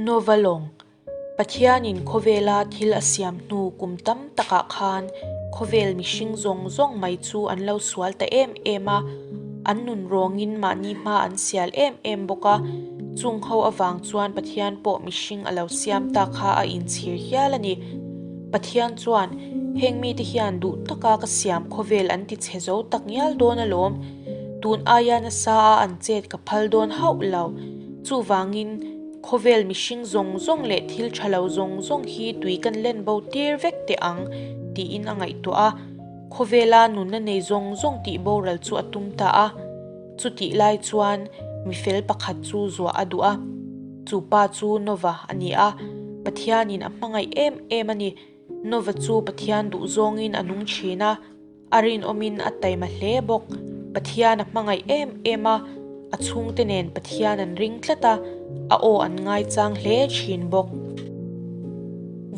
Nova lawng, Pathianin khawvela thil a siam hnu kum tam takah khan khawvel mihring zawng zawng mai chu an lo sual ta em em a, an nun rawngin mahni hma an sial em em bawk a, chung ho avang chuan Pathian pawh mihring a lo siam ta kha a inchhir hial a ni. Pathian chuan, Heng mite hian duh taka ka siam khawvel an ti chhe zo tak ngial dawn alawm. Tun aia nasa a an chet ka phal dawn hauh lo. Chuvangin, khawvel mihring zawng zawng leh thil tha lo zawng zawng hi tui kan len bo tir vek teh ang, tiin a ngaihtuah a. Khawvela nunna nei zawng zawng tih boral chu a tum ta a. Chutih lai chuan mi fel pakhat chu zuah a duh a, chu pa chu Nova a ni a, Pathianin a hmangaih em em a ni. Nova chu Pathian duh zawngin a nung thin a, a rinawmin a taima hle bawk. Pathian a hmangaih em em a, a chhungte nen Pathian an ring tlat a, a aw an ngaichang hle thin bawk.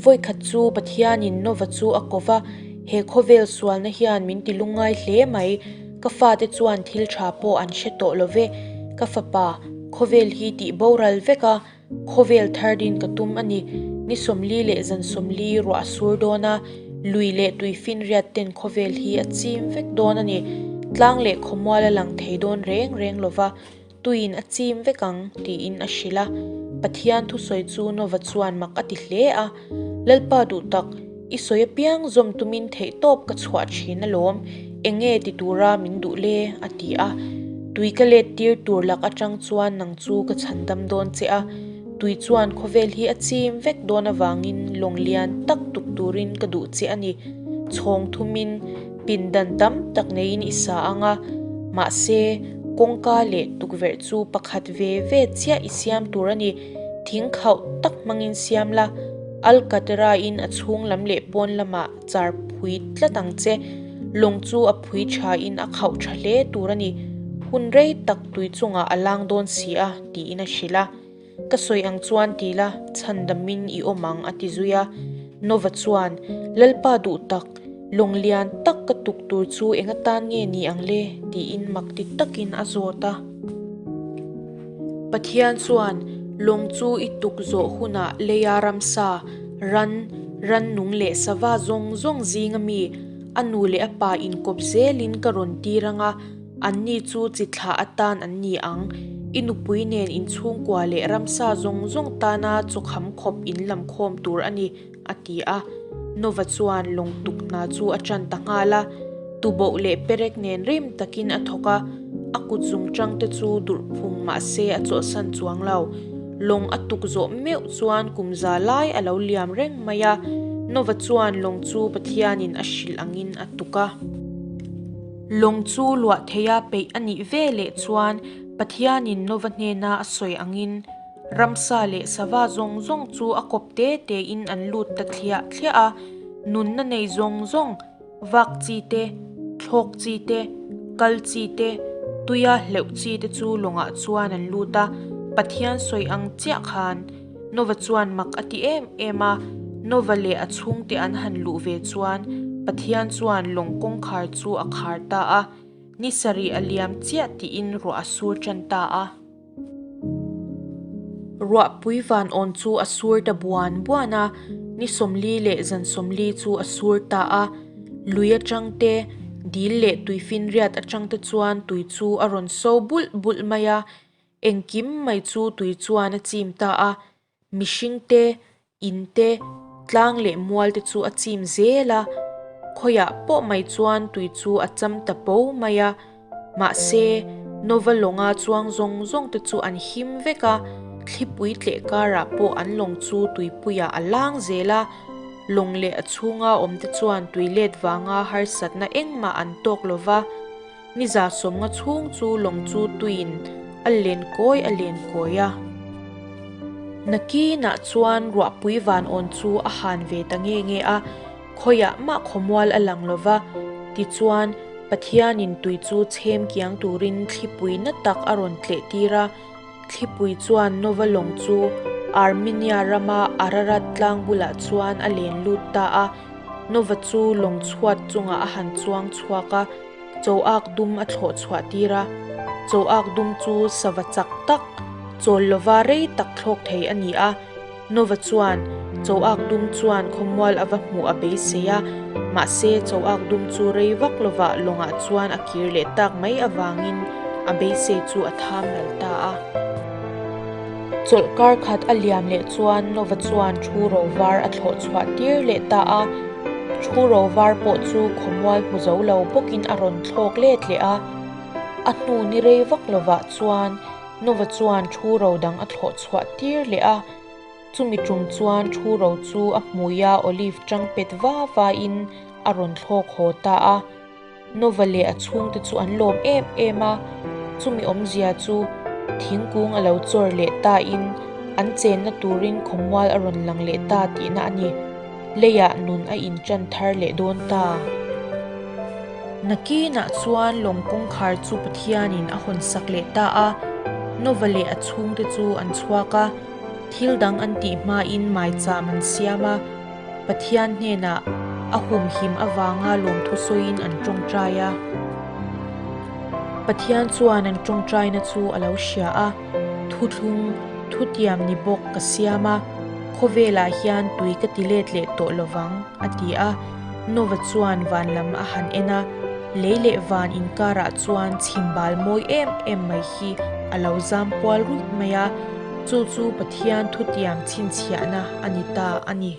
Vawikhat chu Pathianin Nova chu a ko va, He khawvel sualna hian min ti lungngai hle mai, Ka fate chuan thil tha pawh an hre tawh lo ve. Ka fapa, khawvel hi tih boral vek a, khawvel thar din ka tum a ni. Ni 40 leh zan 40 ruah a sur dawn a, lui leh tui finriat ten khawvel hi a chim vek dawn a ni. Tlang leh khawmual a lang thei dawn reng reng lo va, Tuiin a chim vek ang, tiin a hrilh a. Pathian thusawi chu Nova chuan mak a ti hle a. Lalpa duh tak, i sawi apiang zawm tumin theihtawp ka chhuah thin alawm, eng nge ti tura min duh le? a ti a. Tui ka let tir tur lak atang chuan nang chu ka chhandam dawn che a. Tui chuan khawvel hi a chim vek dawn avangin lawng lian tak tuk turin ka duh che a ni. Chhawng thumin pindan tam tak neiin i sa ang a, mahse, kawngka leh tukverh chu pakhat ve ve chiah i siam tur a ni. Thing khauh tak hmangin siam la, alcatera-in a chhung lam leh pawn lamah char phui tlat ang che. Lawng chu a phui thain a khauh tha hle tur a ni. Hun rei tak tui chungah a lang dawn si a, tiin a hrilh a. Ka sawi ang chuan ti la, chhandamin i awm ang, a ti zui a. Nova chuan, Lalpa duh tak, lawng lian tak ka tuk tur chu eng atan nge ni ang le? tiin mak ti takin a zawt a. Pathian chuan, Lawng chu i tuk zawh hunah leia ramsa, ran, rannung leh sava zawng zawng zinga mi, a nu leh a pa inkawp zelin ka rawn tir ang a, Anni chu chi thlah atan an ni ang. I nupui nen inchhungkua leh ramsa zawng zawng tana chawkham khawp in lam khawm tur a ni, a ti a. Nova chuan lawng tuk hna chu a ṭan ta nghal a. Tuboh leh perek nen rim takin a thawk a, a kut zungṭang te chu durh phung mah se a chawlhsan chuang lo. Lawng a tuk zawh meuh chuan kum za lai a lo liam reng mai a. Nova chuan lawng chu Pathianin a hrilh angin a tuk a. Lawng chu luah theia peih a nih ve leh chuan Pathianin Nova hnena a sawi angin ramsa leh sava zawng zawng chu a kawp te tein an lut ta thliah thliah a, nunna nei zawng zawng, vak chi te, thlawk chi te, kal chi te, tuia hleuh chi te chu lawngah chuan an lut a, Pathian sawi ang chiah khan. Nova chuan mak a ti em em a, Nova leh a chhungte an han luh ve chuan Pathian chuan lawng kawngkhar chu a khar ta a, ni sarih a liam chiah tiin ruah a sur tan ta a. Ruahpui van awn chu a sur ta buan buan a, ni 40 leh zan 40 chu a sur ta a. Lui atang te, dil leh tuifinriat atang te chuan tui chu a rawn so bulh bulh mai a, Engkim mai chu tui chuan a chim ta a, mihring te, in te, tlang leh mual te chu a chim zel a, khawiah pawh mai chuan tui chu a cham ta po mai a. Mahse, Nova lawnga chuang zawng zawng te chu an him vek a, thlipui tleh karah pawh an lawng chu tuipuiah a lang zel a, lawng leh a chhunga awm te chuan tui let vanga harsatna engmah an tawk lo va. Ni za 50 chhung chu lawng chu tuiin a len kawi a len kawi a. Nakinah chuan ruahpui van awn chu a han ve ta nge nge a, khawiah mah khawmual a lang lo va. Tichuan, Pathianin tui chu chhem kiang turin thlipui na tak a rawn tleh tir a. Thlipui chuan Nova lawng chu Armenia rama Ararat tlang bulah chuan a len lut ta a. Nova chu lawng chhuat chungah a han chuang chhuak a. Choak dum a thlawh chhuah tir a. Choak dum chu sava chak tak, chawl lova rei tak thlawk thei a ni a. Nova chuan Choak dum chuan khawmual a va hmuh a beisei a, mahse Choak dum chu rei vak lovah lawngah chuan a kir leh tak mai avangin a beisei chu a tham ral ta a. Chawlhkar khat a liam leh chuan Nova chuan thu ro var a thlawh chhuah tir leh ta a, thu ro var pawh chu khawmual hmu zo lo bawkin a rawn thlawk let leh a. A hnu ni rei vak lovah chuan Nova chuan thu ro dang a thlawh chhuah tir leh a, chumi tum chuan thu ro chu a hmuia olive tang pet va vain a rawn thlawk haw ta a. Nova leh a chhungte chu an lawm em em a, chumi awmzia chu thingkung a lo chawr leh tain an chenna turin khawmual a rawn lang leh ta tihna a ni. Leiah nun a inṭan thar leh dawn ta. Nakinah chuan lawng kawngkhar chu Pathianin a hawn sak leh ta a, Nova leh a chhungte chu an chhuak a, thil dang an tih hmain maicham an siam a, Pathian hnenah a humhim avanga lawmthu sawiin an tawngtai a. Pathian chuan an tawngtaina chu a lo hria a, Thuthlung, thutiam ni bawk ka siam a, khawvelah hian tui ka ti let leh tawh lovang, a ti a. Nova chuan van lam a han en a, lei leh van inkarah chuan chhimbal mawi em em mai hi a lo zam kual ruih mai a, chu chu Pathian thutiam chhinchhiahna a ni ta a ni.